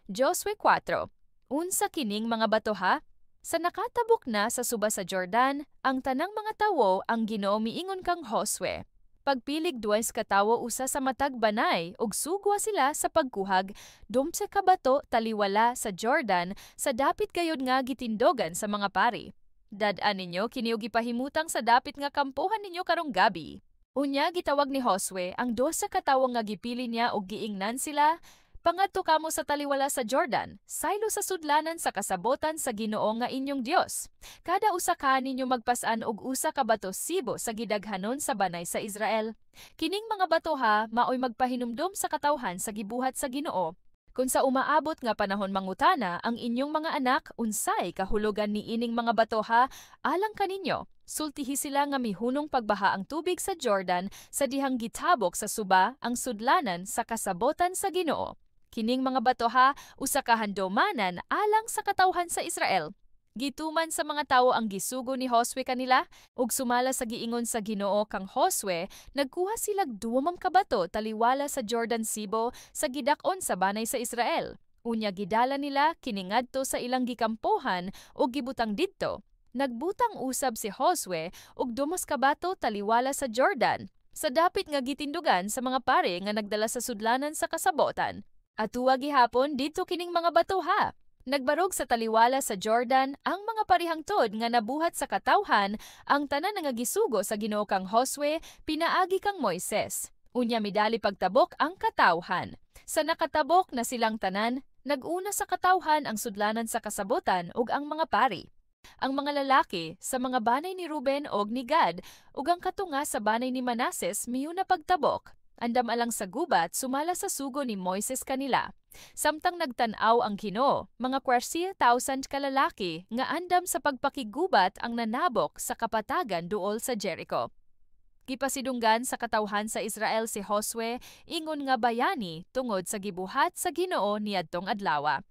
Josue 4. Unsa kining mga bato ha? Sa nakatabok na sa suba sa Jordan, ang tanang mga tawo, ang Ginoo miingon kang Josue: "Pagpilig 2 ka tawo usa sa matag banay ug sugua sila sa pagkuhag 12 ka bato taliwala sa Jordan sa dapit gayod nga gitindogan sa mga pari. Dad-an ninyo kini ug ipahimutang sa dapit nga kampohan ninyo karong gabi." Unya gitawag ni Josue ang 12 ka tawo nga gipili niya ug giingnan sila, "Pangadto kamo sa taliwala sa Jordan, saylo sa sudlanan sa kasabotan sa Ginoo nga inyong Dios. Kada usa ka ninyo magpas-an og usa ka bato sibo sa gidaghanon sa banay sa Israel. Kining mga bato ha maoy magpahinumdom sa katawhan sa gibuhat sa Ginoo. Kung sa umaabot nga panahon mangutana ang inyong mga anak unsay kahulugan ni ining mga bato ha alang kaninyo, sultihi sila nga mihunong pagbaha ang tubig sa Jordan sa dihang gitabok sa suba ang sudlanan sa kasabotan sa Ginoo. Kining mga bato ha usa ka handumanan alang sa katawhan sa Israel." Gituman sa mga tawo ang gisugo ni Josue kanila, ug sumala sa giingon sa Ginoo kang Josue, nagkuha silag 20 ka bato taliwala sa Jordan sibo sa gidak-on sa banay sa Israel. Unya gidala nila kini ngadto sa ilang gikampohan ug gibutang didto. Nagbutang usab si Josue og 2 ka bato taliwala sa Jordan, sa dapit nga gitindugan sa mga pari nga nagdala sa sudlanan sa kasabotan. Atuwa gihapon didto kining mga bato ha. Nagbarog sa taliwala sa Jordan ang mga parihangtod nga nabuhat sa katawhan ang tanan nga gisugo sa Ginoo kang Josue pinaagi kang Moises. Unya midali pagtabok ang katawhan. Sa nakatabok na silang tanan, nag-una sa katawhan ang sudlanan sa kasabotan ug ang mga pari. Ang mga lalaki sa mga banay ni Ruben og ni Gad ug ang katunga sa banay ni Manases miuna pagtabok. Andam alang sa gubat sumala sa sugo ni Moises kanila. Samtang nagtan-aw ang Ginoo, mga 40,000 ka lalaki nga andam sa pagpakiggubat ang nanabok sa kapatagan duol sa Jericho. Gipasidunggan sa katawhan sa Israel si Josue ingon nga bayani tungod sa gibuhat sa Ginoo niadtong adlawa.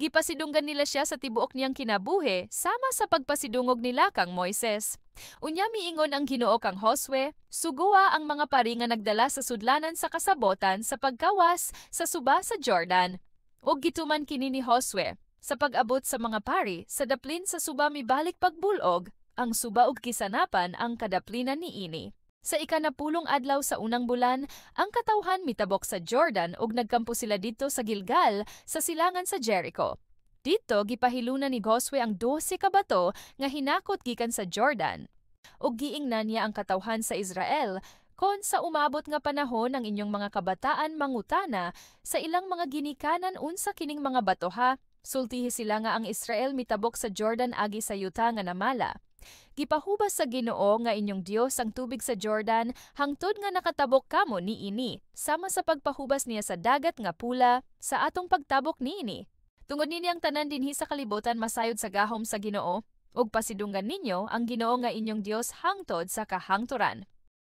Gipasidunggan nila siya sa tibuok niyang kinabuhi sama sa pagpasidungog nila kang Moises. Unya miingon ang Ginoo kang Josue, "Sugua ang mga pari nga nagdala sa sudlanan sa kasabotan sa pagkawas sa suba sa Jordan." Ug gituman kini ni Josue. Sa pag-abot sa mga pari sa daplin sa suba, mibalik pagbulog ang suba ug kisanapan ang kadaplinan niini. Sa 10 adlaw sa unang bulan, ang katawhan mitabok sa Jordan ug nagkampo sila didto sa Gilgal sa silangan sa Jericho. Didto gipahilunan ni Josue ang 12 ka bato nga hinakot gikan sa Jordan. Ug giingnan niya ang katawhan sa Israel, "Kon sa umabot nga panahon ang inyong mga kabataan mangutana sa ilang mga ginikanan unsa kining mga bato ha, sultihi sila nga ang Israel mitabok sa Jordan agi sa yuta nga namala. Gipahubas sa Ginoo nga inyong Dios ang tubig sa Jordan hangtod nga nakatabok kamo niini, sama sa pagpahubas niya sa Dagat nga Pula sa atong pagtabok niini. Tungod nini ang tanan dinhi sa kalibutan masayod sa gahom sa Ginoo, ug pasidunggan ninyo ang Ginoo nga inyong Dios hangtod sa kahangturan."